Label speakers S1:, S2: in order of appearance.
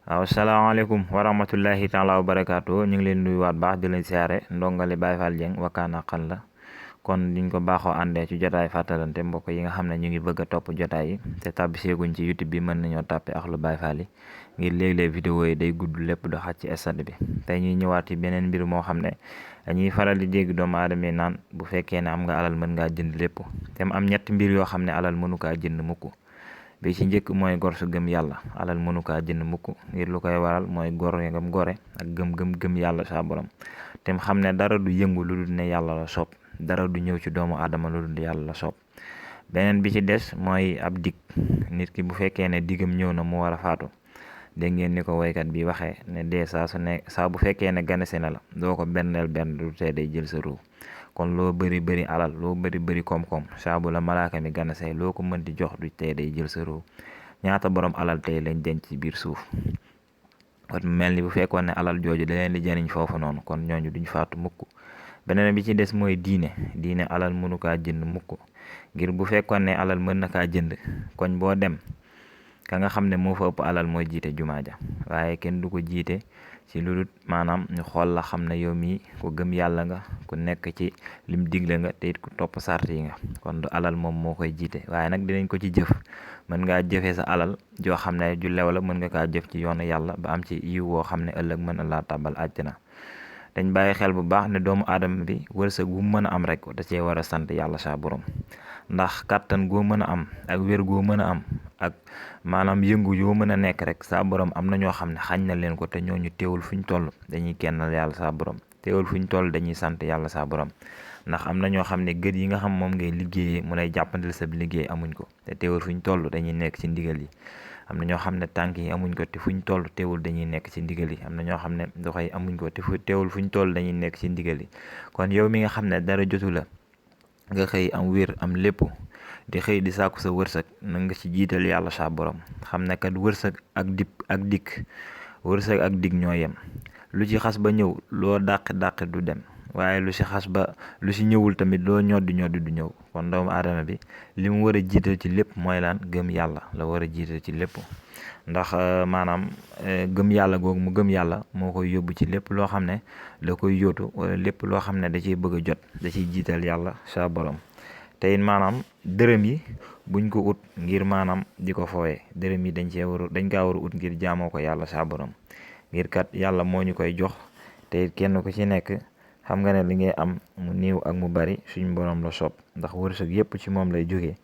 S1: waaw salaamaaleykum wa rahmatullahi taala wa barakaatu ñu ngi leen nuyuwaat baax di leen siyaare ndongali Baye Fall Dieng wakkaana xal la kon diñ ko baaxoo àndee ci jotaay fàttalante mbokk yi nga xam ne ñu ngi bëgg a topp jotaay yi te tàbbi seeguñ ci YouTube bi mën nañoo tàppe Ahlou Baye Fall yi ngir léeg-léeg vidéo yi day gudd lépp do xaj ci stade bi tey ñuy ñëwaat ci beneen mbir moo xam ne dañuy faral di dégg doomu aadama yi naan bu fekkee ne am nga alal mën ngaa jënd lépp te mu am ñetti mbir yoo xam ne alal mënu kaa jënd mukk bi ci njëkk mooy gor su gëm yàlla alal mënu kaa jënd mukk ngir lu koy waral mooy gor ngam gore ak gëm yàlla saa borom te mu xam ne dara du yëngu lu dul ne yàlla la soob dara du ñëw ci doomu aadama lu dul yàlla la soob beneen bi ci des mooy ab dig nit ki bu fekkee ne digam ñëw na mu war a faatu dégg ngeen ni ko woykat bi waxee ne dee saa bu fekkee ne ganesi na la doo ko benneel benn du tee day jël sa ruu kon loo bëri alal loo bëri koom-koom saa bu la malaaka mi ganasee loo ko mën di jox du tey day jël sa ruu ñaata borom alal tey lañ denc ci biir suuf kon mel ni bu fekkoon ne alal jooju da leen di jariñ foofu noonu kon ñooñu duñ faatu mukk beneen bi ci des mooy diine alal mënu kaa jënd mukk ngir bu fekkoon ne alal mën na kaa jënd koñ boo dem ka nga xam ne moo fa ëpp alal mooy jiite jumaa ja waaye kenn du ko jiite ci lu dul maanaam ñu xool la xam ne yow mii ku gëm yàlla nga ku nekk ci lim digle nga te it ku topp sart yi nga kon du alal moom moo koy jiite waaye nag dinañ ko ci jëf mën ngaa jëfee sa alal joo xam ne ju lew la mën nga kaa jëf ci yoonu yàlla ba am ci yiw woo xam ne ëllëg mën na laa tàbbal àjjana dañ bàyyi xel bu baax ne doomu aadama bi wërsëg wu mën a am rek da cee war a sant yàlla saa borom ndax kàttan goo mën a am ak wér goo mën a am ak maanaam yëngu yoo mën a nekk rek saa borom am na ñoo xam ne xañ na leen ko te ñooñu teewul fuñ toll dañuy kennal yàlla saa borom teewul fuñ toll dañuy sant yàlla saa borom ndax am na ñoo xam ne gët yi nga xam moom ngay liggéeyee mu lay jàppandil sa liggéey amuñ ko te teewul fuñ toll dañuy nekk ci ndigal yi am na ñoo xam ne tànk yi amuñ ko te fuñ toll teewul dañuy nekk ci ndigal yi am na ñoo xam ne doxo yi amuñ ko te teewul fuñ toll dañuy nekk ci ndigal yi kon yow mi nga xam ne dara jotu la nga xëy am wér am lépp di xëy di sàkku sa wërsëg na nga ci jiital yàlla saa borom xam ne kat wërsëg ak dikk wërsëg ak dig ñoo yem lu ci xas ba ñëw loo dàqi du dem waaye lu si ñëwul tamit loo ñoddi du ñëw kon doomu aadama bi li mu war a jiital ci lépp mooy laan gëm yàlla la war a jiital ci lépp ndax maanaam gëm yàlla googu mu gëm yàlla moo koy yóbbu ci lépp loo xam ne da koy yóotu wala lépp loo xam ne da ciy bëgg a jot da ciy jiital yàlla saa borom te it maanaam dërëm yi buñ ko ut ngir maanaam di ko fooye dërëm yi dañ kaa war a ut ngir jaamoo ko yàlla saa borom ngir kat yàlla moo ñu koy jox te it kenn ku ci nekk xam nga ne li ngay am mu néew ak mu bari suñ borom la soob ndax wërsëg yépp ci moom lay jógee